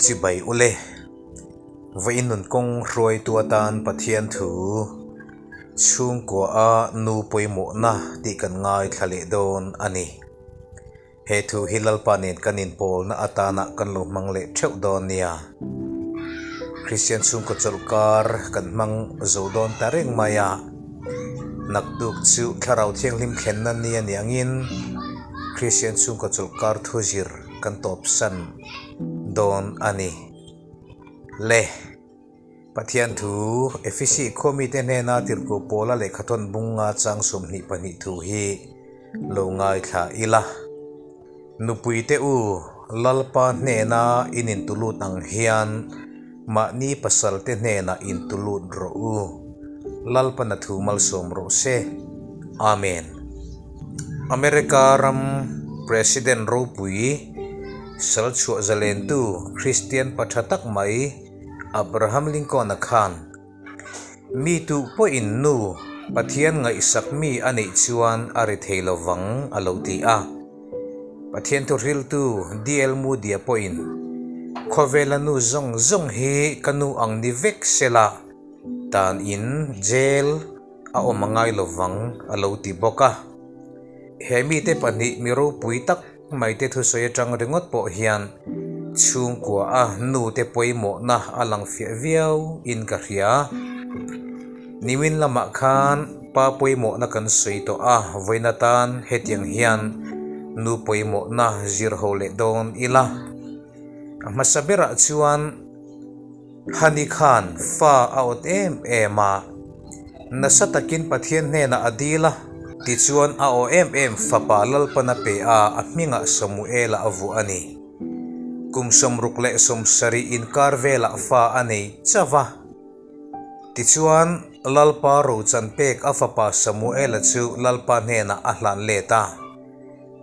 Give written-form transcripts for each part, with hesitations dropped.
Chibai ule, vawiin nun kawng hruaitu atan Pathian thu chhungkua a nu pawimawhna tih kan ngaithla leh dawn a ni. He thu hi Lalpa nen kan inpawlna atana kan lo hmang leh theuh dawn nia. Kristian chhungkaw chawlhkar kan hmang zo dawn ta reng mai a, naktuk chu Thlarau Thianghlim thlenna ni a nih angin Kristian chhungkaw chawlhkar thu zir kan tawpsan dawn a ni. Le. Pathian thu Efesi khua mite hnena tirhkoh Paula lehkhathawn bunga chang 22 thu hi lo ngaithla ila. Nupuite u, Lalpa hnena in intulut ang hian mahni pasalte hnenah intulut rawh u. Lalpana thu malsawm rawh se. Amen. America ram President ropui sal chhuah zalentu Kristian pa tha tak mai Abraham Lincoln-a khan, Mi tuh pawhin nu Pathian ngaihsak mi a neih chuan a ri thei lo vang a lo ti a. Pathian thuhriltu DL Moody-a pawhin, Khawvela nu zawng zawng hi ka nu ang ni vek sela, tan in jail a awm a ngai lo vang a lo ti bawk a. He mite pahnih mi ropui tak maite thusawi atang ringawt pawh hian chhungkua a nute pawimawhna a lang fiah viau in ka hria. Nimin lamah khan pa pawimawhna kan sawi tawh a, vawiin atan hetiang hian nu pawimawhna zir ho leh dawn ila. A hmasa berah chuan Hani khan fa a awt em em a, nasa takin Pathian hnenah a dil a, tichuan a aw em em fapa Lalpan a pe a, a hmingah Samuela a vuah a ni. Kum 67 inkar velah fa a nei chauh va. Tichuan Lalpa rochan pek a fapa Samuela chu Lalpa hnenah a hlan let a.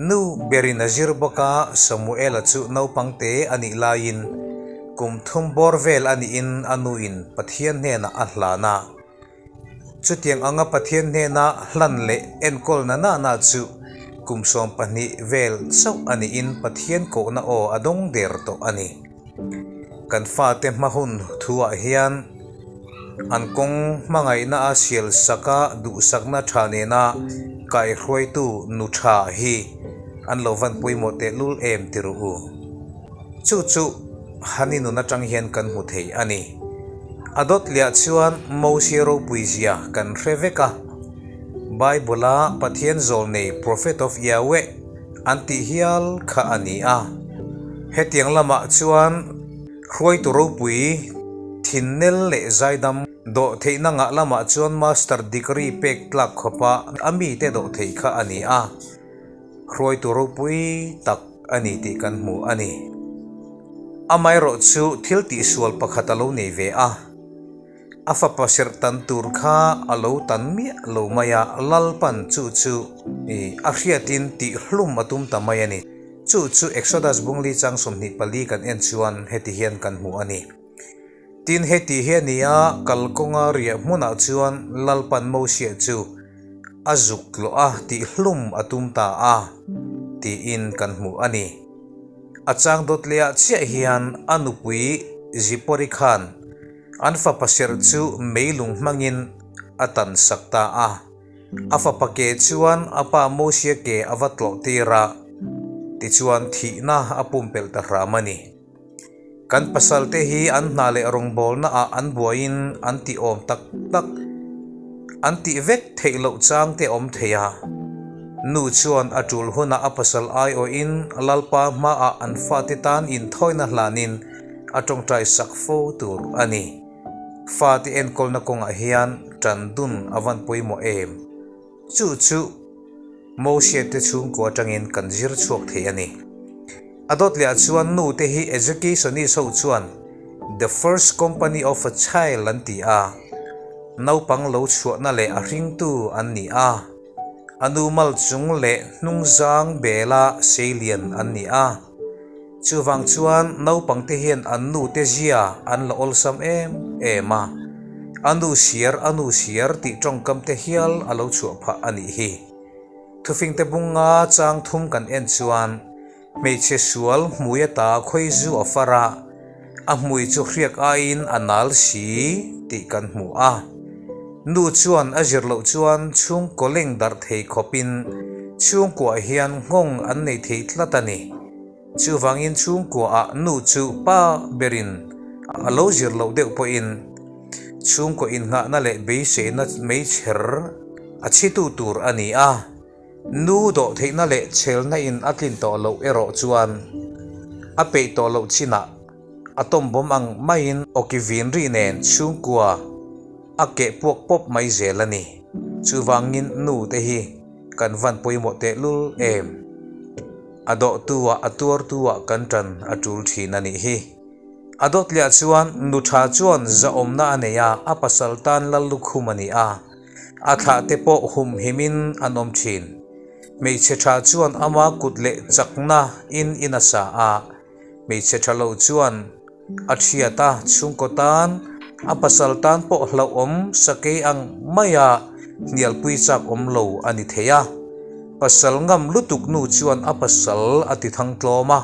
Nu berin a zir bawk a, Samuela chu naupang te a nih laiin kum thum bawr vel a nihin a nuin Pathian hnenah a hlan a. Chutiang anga Pathian hnena hlan leh enkawl na nana chu kum 12 vel chauh a nihin Pathian kohna aw a dawng der tawh a ni. Kan fate hma hun thuah hian an kawng hmangaihna a sial sak a, duhsakna tha nena kaihruaitu nu tha hi an lo van pawimawh tehlul em ti rawh u. Chu chu Hani nun atang hian kan hmu thei a ni. A dawt liah chuan Mosia ropui zia kan hre vek a. Bible-a Pathian zawlnei Prophet of Yahweh an tih hial kha a ni a. Hetiang lamah chuan hruaitu ropui thinnel leh zaidam dawh theihna ngah lamah chuan master degree pek tlak khawpa a mite dawh theih kha a ni a. Hruaitu ropui tak a ni tih kan hmu a ni. Amaherawh chu thil tihsual pakhat a lo nei ve a. A fapa serh tan tur kha a lo tan miah lo mai a, Lalpan chu chu a hriatin tih hlum a tum ta mai a ni. Chu chu Exodus bungli chang 24 kan en chuan heti hian kan hmu a ni. Tin heti hi a ni a, kalkawnga riah hmunah chuan Lalpan Mosia chu a zuk tlawh a tih hlum a tum ta a, tiin kan hmu a ni. A chang dawt lehah chiah hian a nupui Zipori khan An fapa serh chu meilung hmangin a tan sak ta a. A fapa ke chuan a pa Mosia ke a va tlawh tir a, tichuan thihna a pumpelh ta hram a ni. Kan pasalte hi an hna leh rawngbawlna ah an buaiin an tih awm tak tak, an tih vek theih loh chang te awm thei a. Nu chuan a tul hunah a pasal aiawhin Lalpa hmaah an fate tan inthawina hlanin a tawngtai sak fo tur a ni. Fate enkawlna kawngah hian tan dun a van pawimawh em? Chu chu Mosia te chhungkua atangin kan zir chhuak thei a ni. A dawt lehah chuan nu te hi educationist ho chuan the first company of a child an ti a, naupang lo chhuahna leh a hringtu an ni a, a nu mal chung leh hnungzang bela seilian an ni a. Chuvang chuan naupangte hian an nute zia an la awlsam em em a, a nu siar a nu siar tih tawngkam te hial a lo chhuah phah a nih hi. Thufingte bunga chang thum kan en chuan Hmeichhe sual hmui ata khawizu a far a, a hmui chu hriak aiin a nal si tih kan hmu a. Nu chuan a zir loh chuan chhungkaw leng darh thei khawpin chhungkuah hian nghawng an nei thei tlat a ni. Chuvangin chhungkuaah nu chu pa berin a lo zir loh deuh pawhin chhungkaw innghahna leh beiseina meichher a chhitu tur a ni a. Nu dawh theihna leh chhelna in a tlin tawh loh erawh chuan a peih tawh loh chinah a tawmbawm ang maiin awki vin ri nen chhungkua a keh puak pawp mai zel a ni. Chuvangin nu te hi kan van pawimawh tehlul em? A dawhtu ah a tuartu ah kan tan a tul thin a nih hi. A dawtliah chuan nu tha chuan zahawmna a nei a, a pasal tan lal lukhum a ni a. A thlah te pawh humhimin an awm thin. Hmeichhe tha chuan ama kut leh chakna in in a sa a, hmeichhe tha lo chuan a thiat a, chhungkaw tan, a pasal tan pawh hlauhawm sakei ang maia hnialpui chak awm lo a ni thei a. Pasal ngam lutuk nu chuan a pasal a ti thang tlawm a,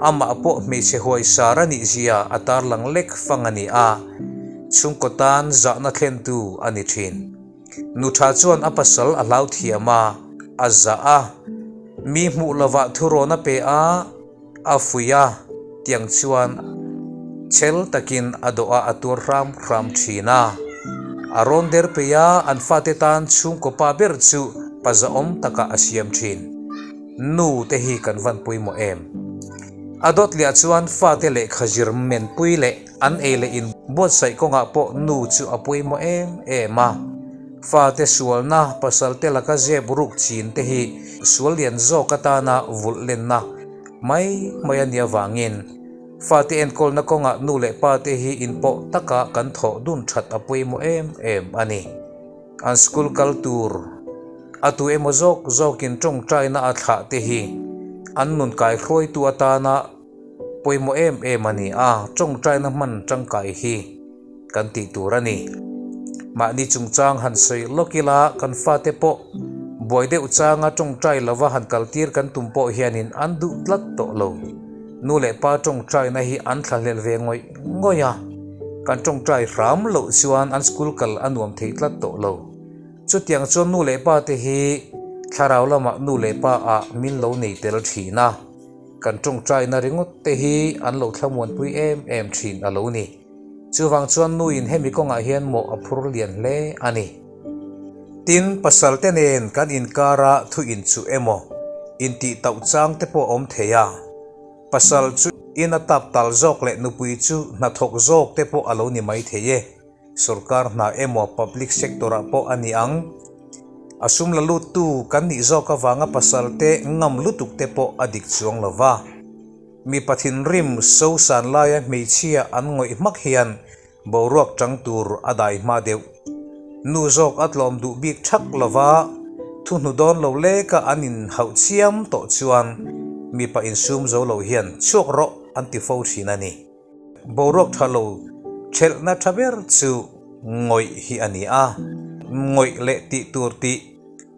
amah pawh hmeichhe huaisar a nih zia a tarlang lek fang a ni a, chhungkaw tan zahna thlentu a ni thin. Nu tha chuan a pasal a hlau thiam a, a zah a, mi hmuh lovah thurawn a pe a, A fuih a, tiang chuan chel takin a dawh a, a tuar hram hram thin a. A rawn der peih a, an fate tan chhungkaw pa ber chu pa zahawm takah a siam thin. Nu te hi kan van pawimawh em? A dawt liah chuan fate lehkha zir menpui leh an ei leh in buatsaih kawngah pawh nu chu a pawimawh em em a. Fate sualna, pasalte laka zep ruk chin te hi sual lian zawk atana vulh lenna mai mai a nih avangin fate enkawlna kawngah nu leh pa te hi inpawh taka kan thawh dun that a pawimawh em em a ni. An school kal tur a tu emaw zawk zawkin tawngtaina a thlah te hi an nun kaihruaitu atana pawimawh em em a ni a, tawngtaina hman tangkai hi kan tih tur a ni. Mahni chungchang han sawi lawk ila kan fate pawh buai deuh changa tawngtai lova han kaltir kan tum pawh hianin an duh tlat tawh lo. Nu leh pa tawngtaina hi an thlahlel ve ngawih ngawih a, kan tawngtai hram loh chuan an school kal a nuam thei tlat tawh lo. Chutiang chuan nu leh pa te hi thlarau lamah nu leh pa ah min lo nei tel thin a. Kan tawngtaina ringawt te hi an lo thlamuanpui em em thin a lo ni. Chuvang chuan nuin hemi kawngah hian mawh a phur lian hle a ni. Tin, pasal te nen kan inkara thu inchuh emaw, intih tauh chang te pawh a awm thei a. Pasal chu in a tap tal zawk leh nupui chu hnathawk zawk te pawh a lo ni mai thei e. Sorkar hna emaw public sector ah pawh a ni ang. A sum la luttu kan nih zawk avanga pasal te ngam lutuk te pawh a dik chuang lo va. Mipa thinrim so san laia hmeichhia an ngawih hmak hian boruak chang tur a dai hma deuh. Nu zawk a tlawm duh bik thak lo va, thu hnu dawn lo leka an inhauh chiam tawh chuan mipa insum zo lo hian chhuak rawh an ti fo thin a ni. Boruak tha lo thelhna tha ber chu ngawih hi a ni a, ngawih leh tih tur tih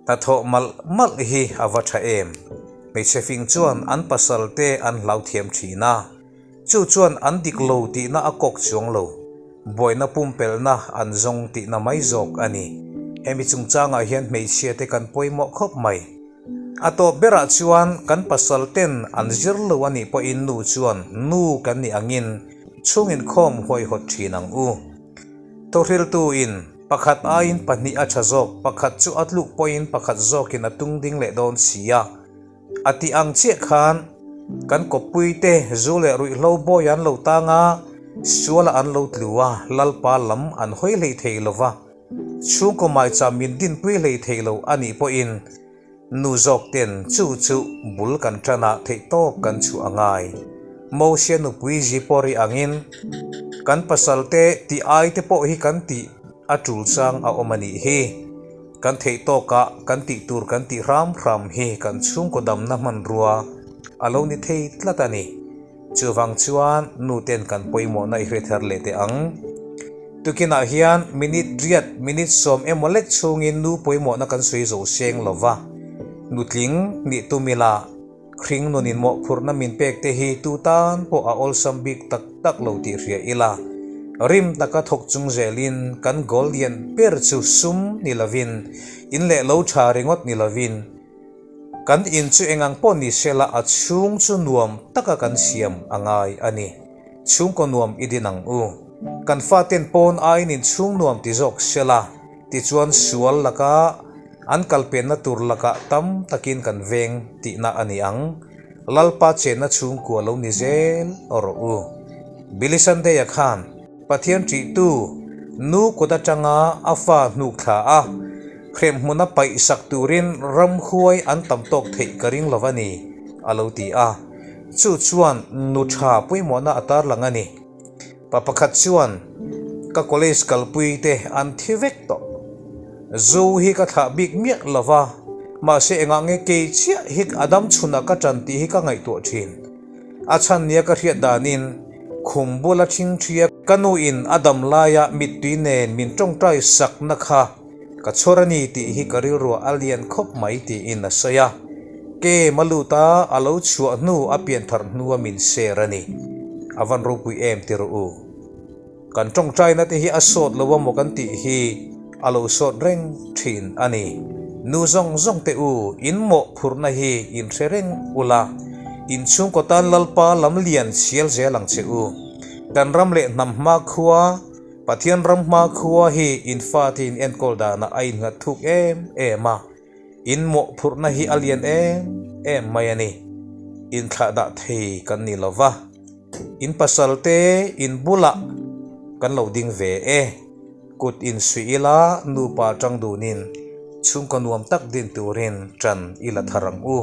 hnathawh malh malh hi a va tha em. Hmeichhe fing chuan an pasal te an hlau thiam thin a, chu chuan an dik lo tihna a kawk chuang lo, buaina pumpelhna an zawng tihna mai zawk a ni. Hemi chungchangah hian hmeichhia te kan pawimawh khawp mai. A tawp berah chuan kan pasal ten an zir lo a nih pawhin nu chuan nu kan nih angin chhung inkhawm huaihawt thin ang u. Thuhriltu in pakhat aiin pahnih a tha zawk, pakhat chu a tluk pawhin pakhat zawkin a tung ding leh dawn si a. A tih ang chiah khan kan kawppui te zu leh ruihhlo bawi an lo tang a, sualah an lo tlu a, Lalpa lam an hawi hlei thei lo va. Chhungkaw maicham min dinpui hlei thei lo a nih pawhin nu zawk ten chu chu bul kan tan a theih tawp kan chhuah a ngai. Mosia nupui Zipori angin kan pasal te tih ai te pawh hi kan tih a tul chang a awm a nih hi. Kan theih tawkah kan tih tur kan tih hram hram hi kan chhungkaw damna hmanrua a lo ni thei tlat a ni. Chuvang chuan nu ten kan pawimawhna i hre thar leh teh ang. Tukinah hian minute riat, minute sawm emaw lek chhungin nu pawimawhna kan sawi zo seng lo va, nutling nih tum ila. Hringnunin mawhphurhna min pek te hi tu tan pawh a awlsam bik tak tak lo tih hria ila, rim taka thawk chung zelin kan goal lian ber chu sum ni lovin, in leh lo tha ringawt ni lovin, kan in chu engang pawh ni sela a chhung chu nuam taka kan siam a ngai a ni. Chhungkaw nuam i din ang u. Kan faten pawn aiin inchhung nuam ti zawk sela, tichuan sual laka an kalpenna tur lakah tam takin kan veng tihna a ni ang. Lalpa chenna chhungkua lo ni zel rawh u. Billy Sunday-a khan Pathian ṭihtu nu kut aṭanga a fa hnuk thla a, hremhmuna paih sak turin ramhuai an tam tawk theih ka ring lo a ni, a lo ti a. Chu chuan nu tha pawimawhna a tarlang a ni. Pa pakhat chuan, Ka college kalpui te an thi vek tawh. Zu hi ka thlah bik miah lo va, mahse engah nge kei chiah hi a dam chhunah ka tan tih hi ka ngaihtuah thin. A chhan nia ka hriat danin khum bula thingthia ka nuin a dam laia mittui nen min tawngtai sakna kha Ka chhawr a ni tih hi ka rilruah a lian khawp mai tiin a sawi a. Kem a lut a, a lo chhuah hnu a pian thar hnua min share a ni. A van ropui em ti rawh u. Kan tawngtaina te hi a sawt lo a maw kan tih hi a lo sawt reng thin a ni. Nu zawng zawng te u, in mawhphurhna hi in hre reng ula, in chhungkaw tan Lalpa lam lian sial zel ang che u. Kan ram leh hnam hma khua, Pathian ram hma khua hi in fate in enkawl danah a innghat thuk em em a, in mawhphurhna hi a lian em em mai a ni. Inthlahdah thei kan ni lo va, in pasalte in bulah kan lo ding ve e. Kut insuih ila nupa tang dunin chhungkaw nuam tak din turin tan i la thar ang u.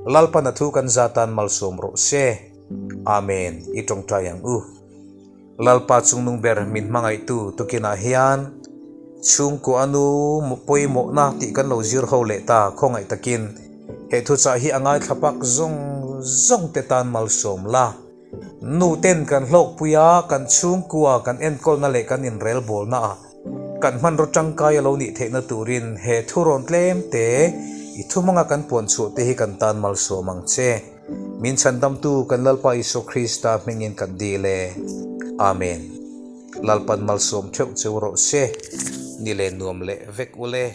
Lalpan a thu kan za tan malsawm rawh se. Amen i tawngtai ang u. Lalpa chungnung ber min hmangaihtu tukinah hian chhungkua a nu pawimawhna tih kan lo zir ho leh ta khawngaih takin he thuchah hi a ngaithla pak zawng zawng te tan malsawm la. Nu ten kan hlawkpui a, kan chhungkua kan enkawlna leh kan inrelbawlna ah kan hmanraw tangkai a lo nih theihna turin he thurawn tlem te i thumanga kan puanchhuah te hi kan tan malsawm ang che. Min chhandamtu kan Lalpa Isua Krista hmingin kan dil e. Amen. Lalpan malsawm theuh cheu rawh se. Ni leh nuam leh vek ule.